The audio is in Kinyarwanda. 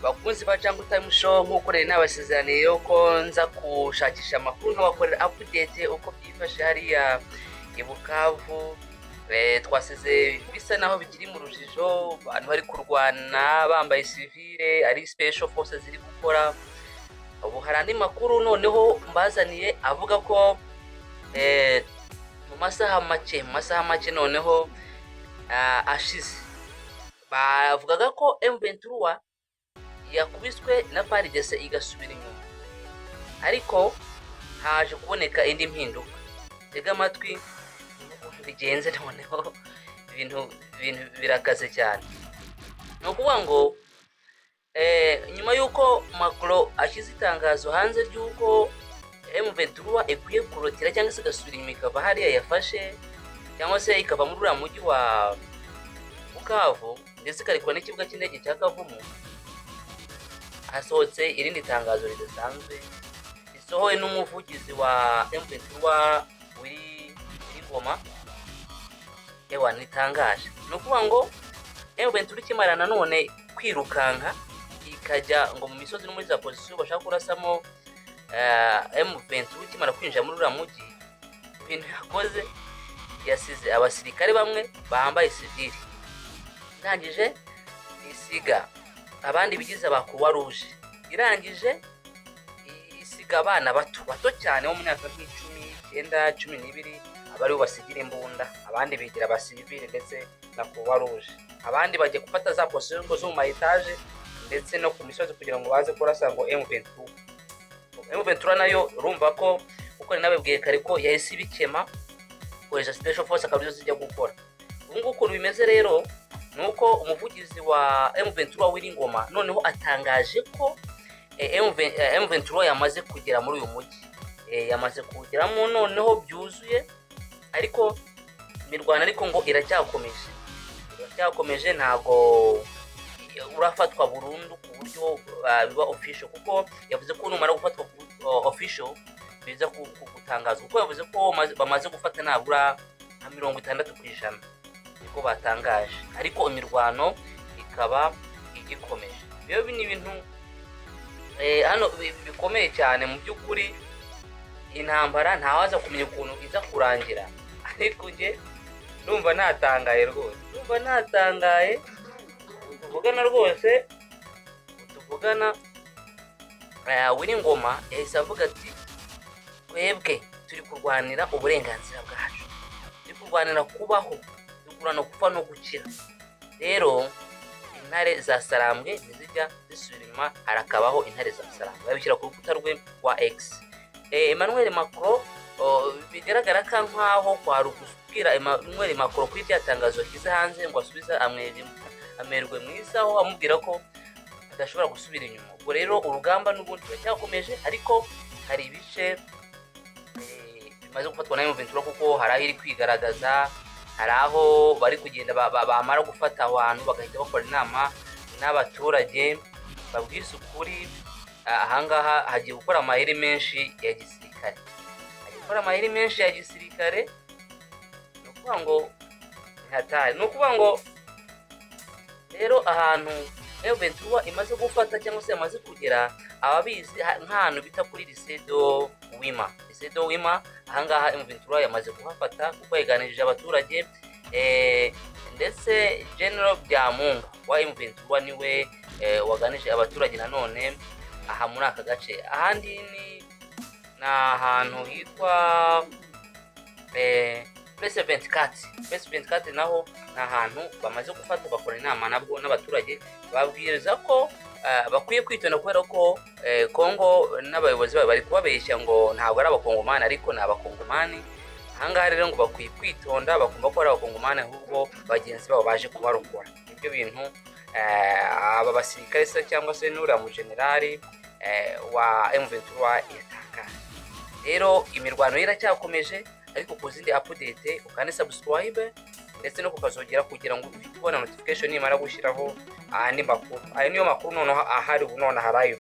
Bakunzi ba Jungle Time Show, nk'uko rero nabasezeraniye ko nza gushakisha amakuru nkabakorera update uko byifashe hariya i Bukavu, twasize bisa naho bikiri mu rujijo, abantu bari kurwana bambaye civile, ari special forces ziri gukora. Ubu hari andi makuru noneho mbazaniye avuga ko mu masaha make noneho ashize, bavugaga ko M23 yakubiswe na FARDC igasubira inyuma, ariko haje kuboneka indi mpinduka. Tega amatwi ukuntu bigenze. Noneho ibintu birakaze cyane. Ni ukuvuga ngo nyuma y'uko Macron ashyize itangazo hanze ry'uko M23 ikwiye kurotira cyangwa se igasubira inyuma, ikava hariya yafashe cyangwa se ikava muri uriya mujyi wa Bukavu, ndetse ikarekura n'ikibuga cy'indege cya Kavumu, hasohotse irindi tangazo ridasanzwe risohowe n'umuvugizi wa M23 wiri Ngoma. Ewa, ntitangaje. Ni ukuvuga ngo M23 ikimara nanone kwirukanka ikajya ngo mu misozi no muri za position bashaka kurasamo, M23 ikimara kwinjira muri uriya mujyi, ibintu yakoze, yasize abasirikare bamwe bambaye sivili, irangije isiga abandi bigize aba Croix Rouge, irangije isiga abana bato bato cyane bo mu myaka nk'icumi, icyenda, 12, aba aribo basigira imbunda, abandi bigira abasivili ndetse na Croix Rouge, abandi bajya gufata za position ngo zo mu ma étage ndetse no ku misozi kugira ngo baze kurasa ngo M23. M23 nayo urumva ko uko nabibwiye kare ko yahise ibikema, kohereza special force akaba arizo zijya gukora. Ubu ngubu ukuntu bimeze rero ni uko umuvugizi wa M23 Willy Ngoma noneho atangaje ko M23 yamaze kugera muri uyu mujyi, yamaze kuwugeramo noneho byuzuye, ariko imirwano ariko ngo iracyakomeje, ntago urafatwa burundu ku buryo biba official, kuko yavuze ko numara gufatwa official biza gutangazwa, kuko yavuze ko bamaze gufata nabura nka 60%, niko batangaje, ariko imirwano ikaba igikomeje. Rero ni ibintu hano bikomeye cyane mu by'ukuri. Intambara ntawaza kumenya ukuntu iza kurangira, ariko njye ndumva natangaye rwose, ndumva natangaye. Tuvugana rwose, tuvugana, Willy Ngoma yahise avuga ati: "Twebwe turi kurwanira uburenganzira bwacu, turi kurwanira kubaho, turi kurwana gupfa no gukira. Rero intare za Sarambwe ntizijya zisubira inyuma, harakabaho intare za Sarambwe." Babishyira ku rukuta rwe rwa X. Emmanuel Macron, bigaragara ko nkaho kwari ukubwira Emmanuel Macron kuri rya tangazo yashyize hanze ngo asubize amerwe mu isaho, amubwira ko adashobora gusubira inyuma. Ubwo rero urugamba n'ubundi ruracyakomeje, ariko hari ibice bimaze gufatwa na M23, kuko hari aho iri kwigaragaza, hari aho bari kugenda bamara gufata aho hantu bagahita bakora inama n'abaturage babwise ukuri. Ahangaha hagiye gukora amayeri menshi ya gisirikare, hagiye gukora amayeri menshi ya gisirikare. Ni ukuvuga ngo ni hatari. Ni ukuvuga ngo rero ahantu M23 imaze gufata cyangwa se yamaze kugera, ababizi nk'ahantu bita kuri Lycée de Wima, Lycée de Wima, ahangaha M23 yamaze kuhafata kuko yaganirije abaturage, ndetse General Byamungu wa M23 niwe waganije abaturage nanone aha muri aka gace. Ahandi ni ahantu hitwa Place 24. Place 24 naho ni ahantu bamaze gufata, bakora inama nabwo n'abaturage, babwiriza ko bakwiye kwitonda kubera ko Kongo n'abayobozi bayo bari kubabeshya ngo ntabwo ari Abakongomani, ariko ni Abakongomani. Ahangaha rero ngo bakwiye kwitonda, bakumva ko ari Abakongomani, ahubwo bagenzi babo baje kubarokora. Nibyo bintu aba basirikare se cyangwa se n'uriya mujenerali wa M23 yatangaje. Rero imirwano ye iracyakomeje, ariko ku zindi update ukande subscribe ndetse no kukazogera kugira ngo uhite ubona notification nimara gushyiraho andi makuru. Ayo niyo makuru noneho ahari ubu nonaha live.